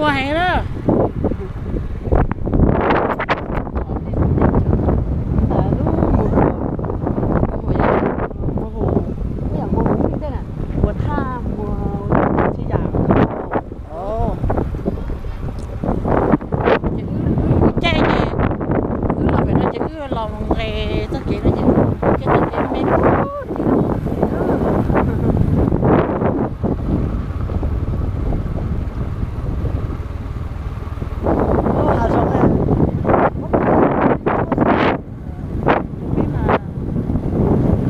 Ua heev na. Ua thaj ua tsis yam. Ces wb caij ces wb los pem no ces wb los nqes txoj kev no ces, ces txoj kev me lub tim no. Hav zoov na. Peb mas, peb,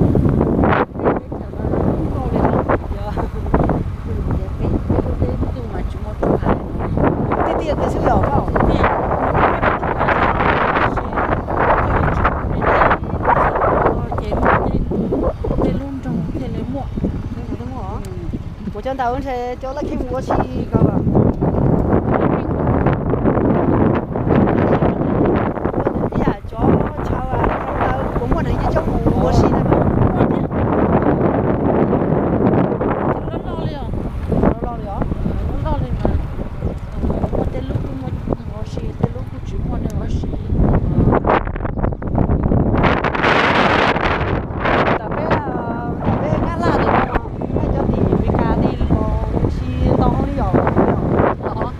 peb cov no lub nkauj li no, yog, ces peb, peb lub teb tug mas tsis muaj roob hav li no. Tiaj tiaj tiaj xwb yog, tiaj, ces muaj tej, tej lub nroog thiaj li muaj. Ua cov ntawd ntshe cov laj khej mus ua si ko los. Ib yam cov chaw ntawd puas muaj neeg yeej coob mus ua si na mas. Loj loj li os. Loj loj li os. Loj loj li mas muaj tej lub kuj muaj neeg ua si, tej lub kuj tsis muaj neeg ua si. Tam peb, tam peb Nyab Laj tim no, nej cov tim Meskas tej los ua si ntau li yom? Cov mas.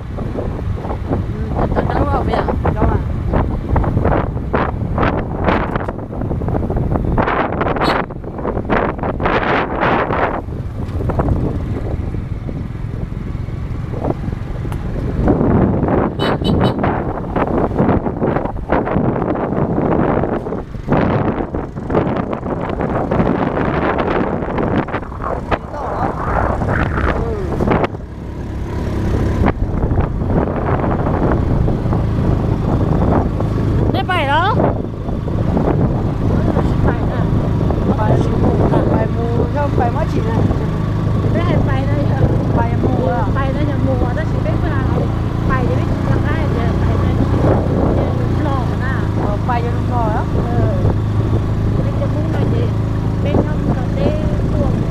Neb pais los? Pais mus, pais mus tsis na. Pais mus, pais no yog mus, tab sis peb pais, pais yog peb tsis nco qab tias pais no yog mus Nplog na. Pais yog mus Nplog. Peb cov Hmoob no ces peb nyob Nplog teb tuaj mus.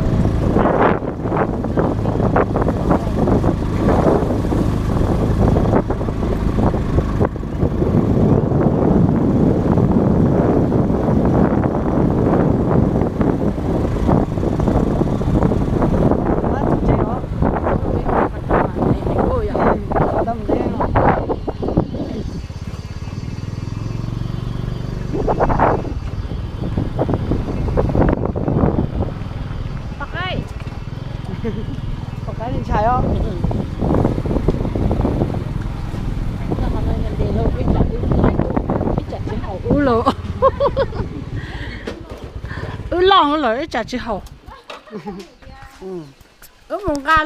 Pom qab li ntshai os. Wb los, wb loj lawm ib tsam tsis haum. Wb mus nqa